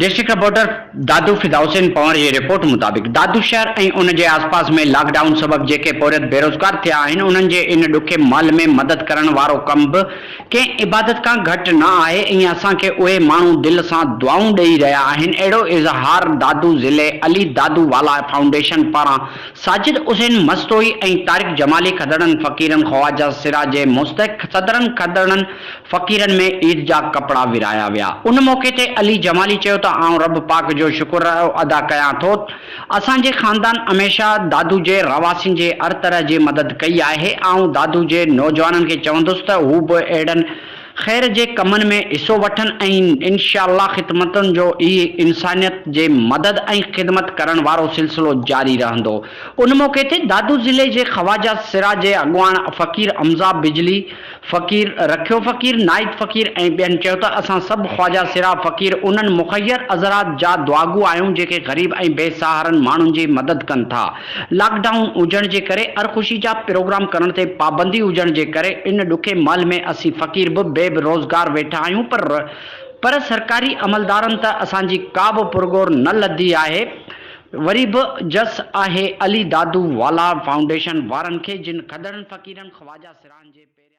District reporter Dadu Fida Hussain Panhwar جي report مطابق دادو شهر ۽ ان جي آسپاس ۾ لاڪ ڊائون سبب جيڪي پورهيت بيروزگار ٿيا آهن انهن جي ان ڏکي مهل ۾ مدد ڪرڻ وارو ڪم به ڪنهن عبادت کان گهٽ نه آهي ۽ اسان کي اهي ماڻهو دل سان دعائون ڏئي رهيا آهن اهڙو اظهار دادو ضلعي علي دادو والا فائونڊيشن پاران ساجد حسين مستوئي ۽ طارق جمالي کدڙن فقيرن خواجه سرا جي مستحق صدرن کدڙن فقيرن ۾ عيد جا ڪپڙا ورهايا ويا. ان موقعي تي علي جمالي چيو ته آئون رب پاڪ جو شڪر ادا ڪيان ٿو اسان جي خاندان هميشه دادو جي رهواسين جي هر طرح جي مدد ڪئي آهي آئون دادو جي نوجوانن کي چوندس ته هو به اهڙن خير جي ڪمن ۾ حصو وٺن ۽ انشاء الله خدمتن جو هي انسانيت جي مدد ۽ خدمت ڪرڻ وارو سلسلو جاري رهندو. ان موقعي تي دادو ضلعي جي خواجه سرا جي اڳواڻ فقير حمزه بجلي فقير، رکيو فقير، ناهيد فقير ۽ ٻين چيو ته اسان سڀ خواجه سرا فقير انهن مخير حضرات جا دعاگو آهيون جيڪي غريب ۽ بي سهارن ماڻهن جي مدد ڪن ٿا. لاڪ ڊائون هجڻ جي ڪري هر خوشي جا پروگرام ڪرڻ تي پابندي هجڻ جي ڪري ان ڏکي مهل ۾ اسين فقير به بي روزگار ويٺا آهيون پر پر سرڪاري عملدارن ته اسان جي ڪا به پرگهور نه لڌي آهي وري به جس آهي علي دادو والا فائونڊيشن وارن کي جن کدڙن فقيرن خواجه سران جي پيري.